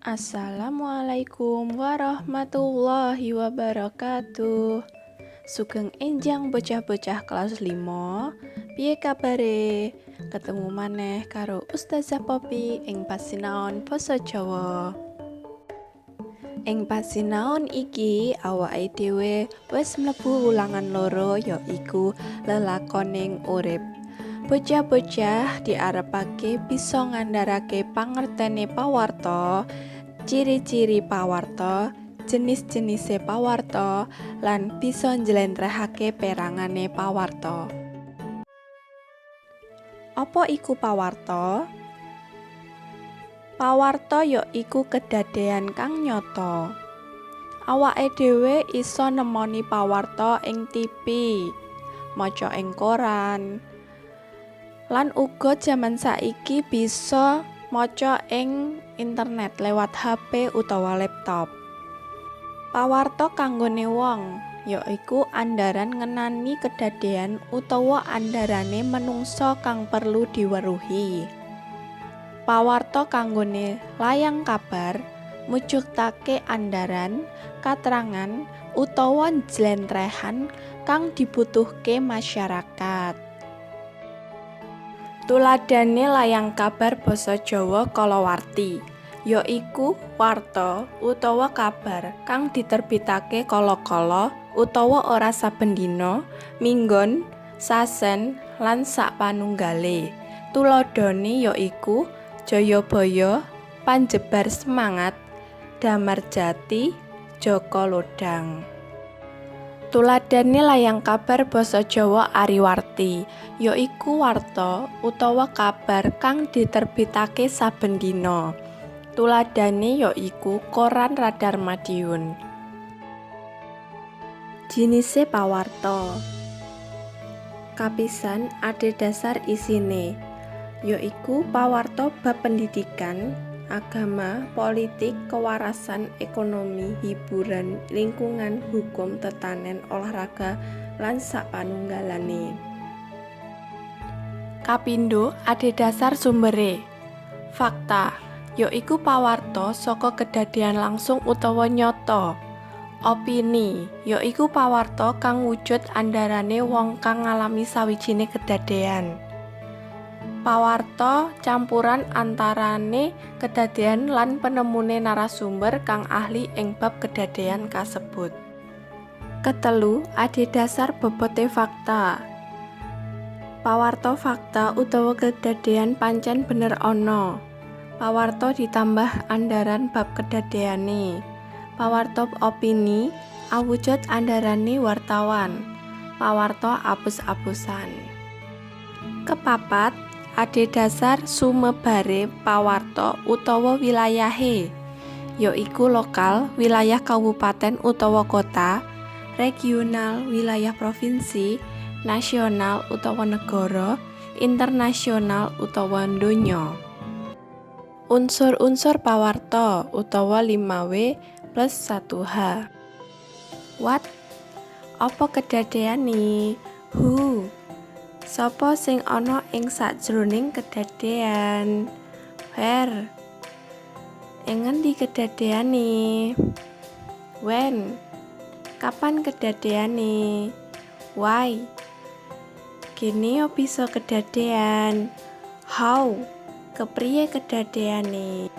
Assalamualaikum warahmatullahi wabarakatuh. Sugeng enjang bocah-bocah kelas 5. Piye kabare? Ketemu maneh karo Ustazah Poppy ing pasinaon basa Jawa. Ing pasinaon iki awake dhewe wis mlebu wulangan loro, yaiku lelakoning urip. Bocah-bocah diarepake bisa ngandharake pangertene pawarta, ciri-ciri pawarta, jenis-jenise pawarta, lan bisa njlentrehake perangane pawarta. Apa iku pawarta? Pawarta ya iku kedadean kang nyata. Awake dhewe iso nemoni pawarta ing TV, maca ing koran, lan uga jaman saiki bisa maca ing internet lewat HP utawa laptop. Pawarta kanggone wong yaiku andharan ngenani kedadean utawa andharane menungsa kang perlu diweruhi. Pawarta kanggone layang kabar mujudake andharan, katrangan utawa jlentrehan kang dibutuhke masyarakat. Tuladhane layang kabar basa Jawa kalawarti, yaiku warta utawa kabar kang diterbitake kala-kala utawa ora saben dina, minggon, sasen, lan sapanunggale. Tuladhane yaiku Jayabaya, Panjebar Semangat, Damarjati, Jaka Lodhang. Tuladhane layang kabar basa Jawa Ariwarti, yaiku warta utawa kabar kang diterbitake saben dina. Tuladhane yaiku Koran Radar Madiun. Jinise pawarta. Kapisan adhedhasar isine, yaiku pawarta bab pendidikan, agama, politik, kewarasan, ekonomi, hiburan, lingkungan, hukum, tetanen, olahraga, lan sapanunggalane. Kapindho adhedhasar sumbere. Fakta, yaiku pawarta saka kedadean langsung utawa nyata. Opini, yaiku pawarta kang wujud andharane wong kang ngalami sawijine kedadean. Pawarta campuran antarane kedadean lan penemune narasumber kang ahli ing bab kedadean kasebut. Ketelu, adhedhasar bobote fakta. Pawarta fakta utawa kedadean pancen bener ana. Pawarta ditambah andharan bab kedadeane. Pawarta opini awujud andharane wartawan. Pawarta apus-apusan. Kepapat, adhedhasar sumebare pawarta utawa wilayahe, yaiku lokal, wilayah kabupaten utawa kota, regional, wilayah provinsi, nasional utawa negara, internasional utawa donya. Unsur-unsur pawarta utawa 5W plus 1H. What? Apa kedadeane? Who? Sapa sing ana ing sajroning kedadean? Where? Ing ngendi kedadeane? When? Kapan kedadeane? Why? Kene yo bisa kedadean? How? Kepriye kedadeane?